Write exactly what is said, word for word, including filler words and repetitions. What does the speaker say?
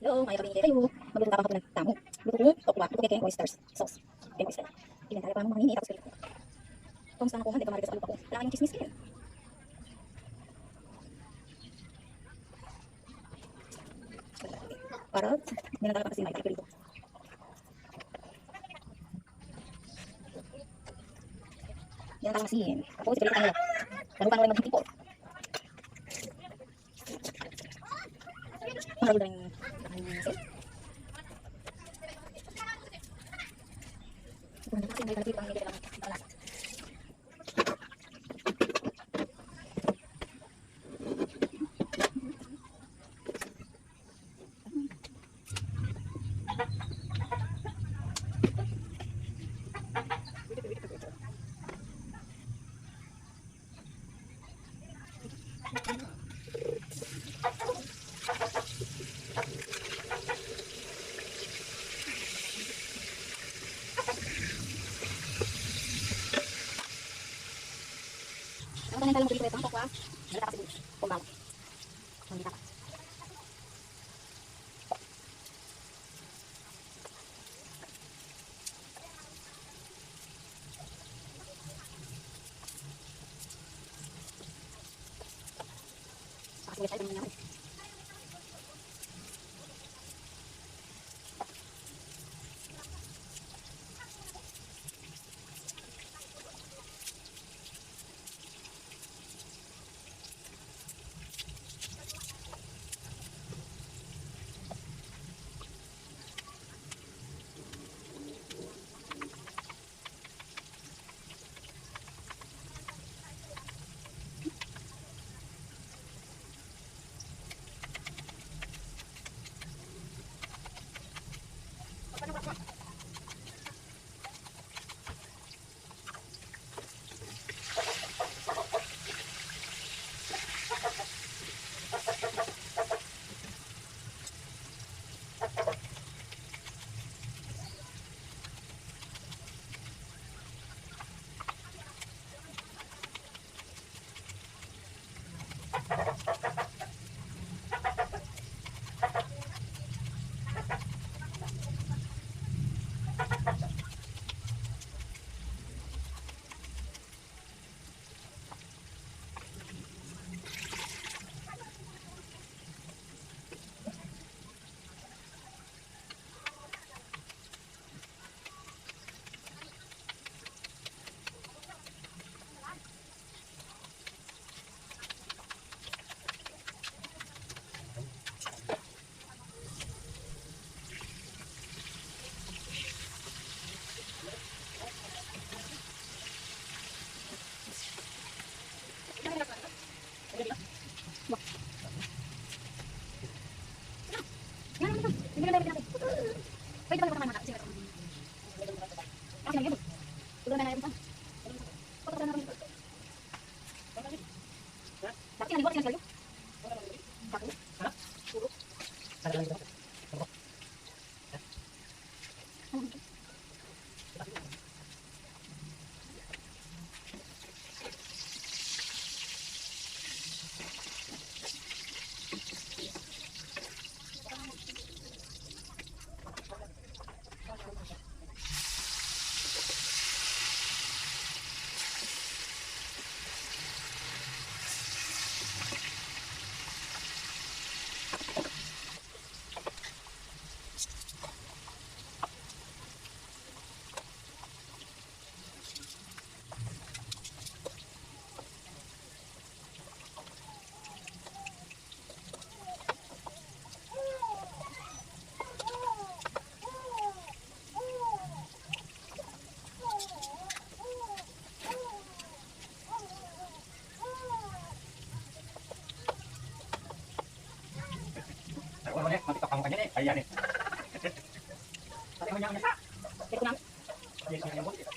So, mayap a bibie kayu. Magluto tamu hapun tamu. Luto kung tokwa, luto keke, oysters. Sauce. Keke oyster. Pimienta, pang mangini, tapos pirito. Kung saan ako, hindi ka marites, alupa ko. Kailangan yung chismis kayo. Para, hindi na talaga kasi may pirito. Yan ang asin. Tapos, ipilitan nyo. Lalo pa naman maghihipo. Marami na rin. Ito na kasi may kalapit pang may dalang kalasa. Ang tanong talang dito, ito, tokwa. Malita kasi dito. Kung malita ka. Pakasulit tayo ng nangyari. Ay, wala ne, matikak ang kanya ne. Ayan ne. Pati mo niya ang nasa. Pero ko namin. Yes, yes, yes.